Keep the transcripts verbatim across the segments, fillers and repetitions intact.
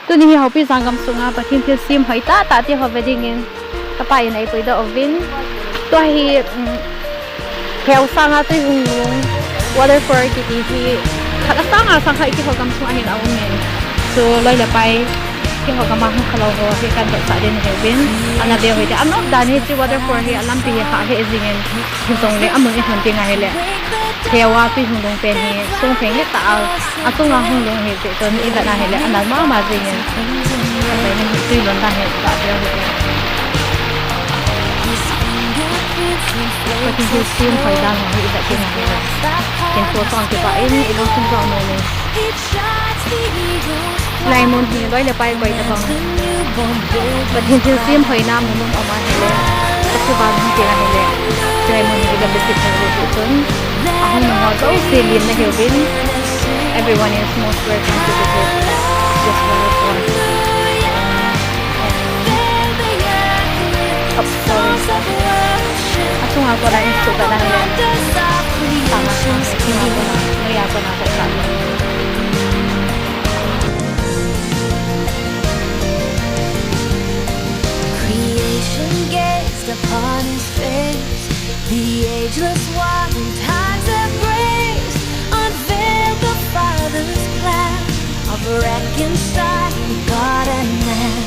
Tuni hi Haopi Jangam sunga Pathen thilsem hoi tah tah te ho ve dingin kapa in eipuidoh uvin. Tua hi, um, Kheo sanga tui hung lhung, waterfall kiti hi, khat a sanga sang khat keiho gamsung ahin aum in. So, loi le pai, keiho gam a hung khalou ho hi kan vetsah ding ahiuvin. Ana veu hite, anop dan hiche waterfall hi alampi hi hah heh jingin, hijongle amun ilhun teng ahile, kheo a tui hung lhung pen hi, songpheng le tah a, achunga hung lhung hi, chun ivet ahile, anal mama jingin. Tui lhun dan hi, ga veu hite. Pathen thilsem hoi dan ho hi ivet ding ahi. Ken tua chang kipah in, ilungthim jong anom in. Hilai mun hi loi le pai koi tabang, Pathen thilsem hoina mun um ahile, festival hung teng ahile, hilai mun hi iga visit thei u hite chun, ahung nung ho jouse lemna hiuvin. Everyone is most welcome to visit this waterfall. Achunga kona in suhkah na hile. Achunga kona, noiya kona kona. Creation gazed upon his face, the ageless one in time's embrace, unveiled the Father's plan of reconciling God and man.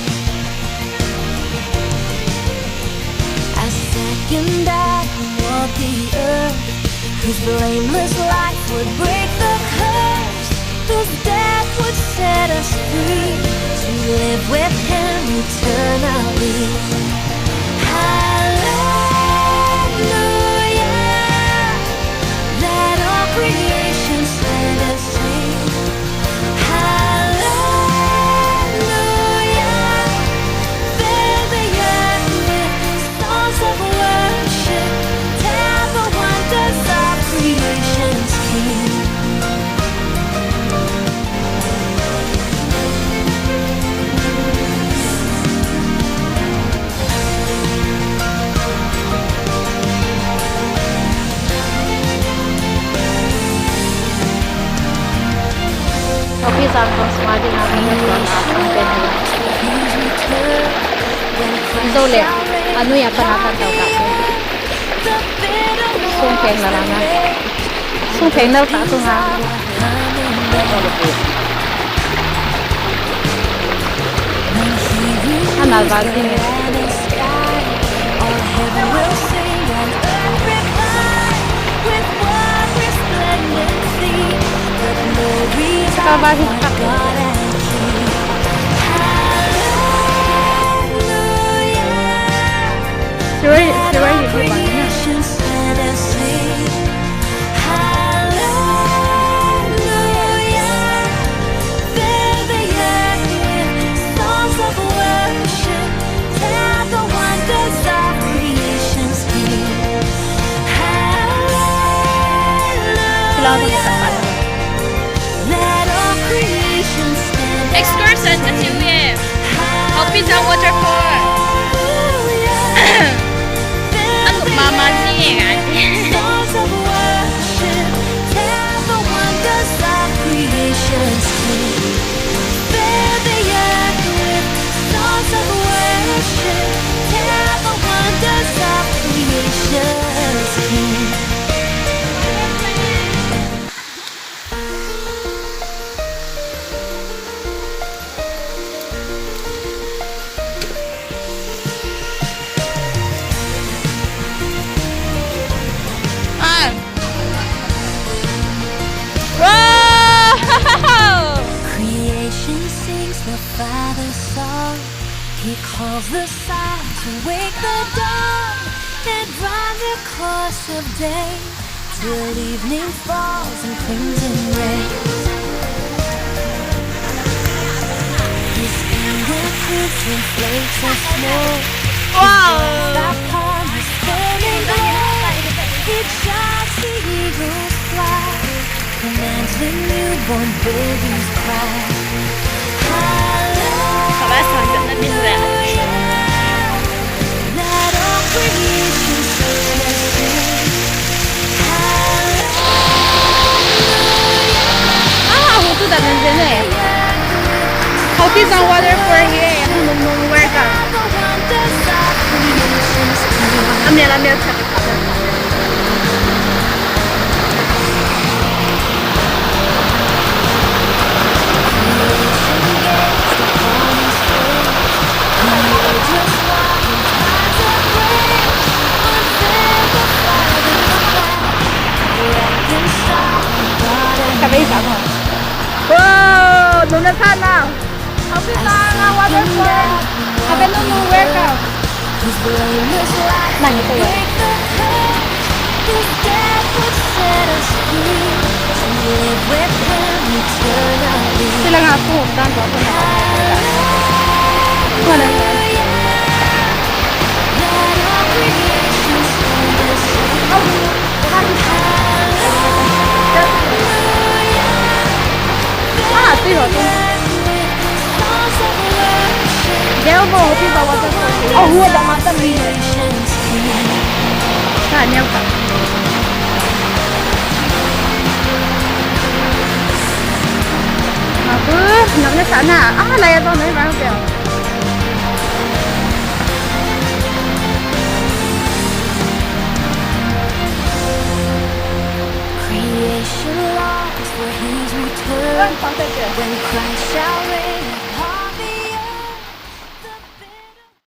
As second Adam walked the earth, whose blameless life would break the curse, whose death would set us free to live with him eternally. Hallelujah, let all creation stand and sing. Hallelujah, fill the earth with songs of worship, tell the wonders of creation's King. Haopi Jangam sunga dinga kona kang pen hi. Ijou le, anoi a pana kan tao ta. Songpheng na lana. Songpheng nal ta tunga. Anal val ding. Ka va hi ka. Siroi, siroi hi hi bang na. Hallelujah, fill the earth with songs of worship, tell the wonders of creation's King. Hallelujah, let all creation stand. Excursion ka tiu ye. Haopi Jang Waterfall. Hallelujah. Anu mama ni ye ngai. Songs of worship, tell the wonders of creation's King. Fill the earth with songs of worship, tell the wonders of creation's King. Ah. Wow! Creation sings the Father's song. He calls the sun to wake the dawn and run the course of day, till evening falls in crimson rays. His anger crimson flakes of snow. Wow! Upon his burning glory, he drives the eagle's flight, commands the newborn baby's cry. Hallelujah. Let all creation stand and sing. Hallelujah. Ah, hutu da nan zene. Haopi This is a waterfall here. Nung nung welcome. Amel, amel, sabi ka. Sabi ka mo. Wow! Nung na sana. Happy Tanga waterfall. Happy Nunu welcome. Nang ito yun. Sila nga po, dan ba po na? Wala na. Ah, ito yun. Gel mo, hopi ba waterfall. Oh, huwa ba mata mi. Sa niya ka. Mabu, nang na sana. Ah, laya to na yung mga. Creation longs for his return. When Christ shall reign.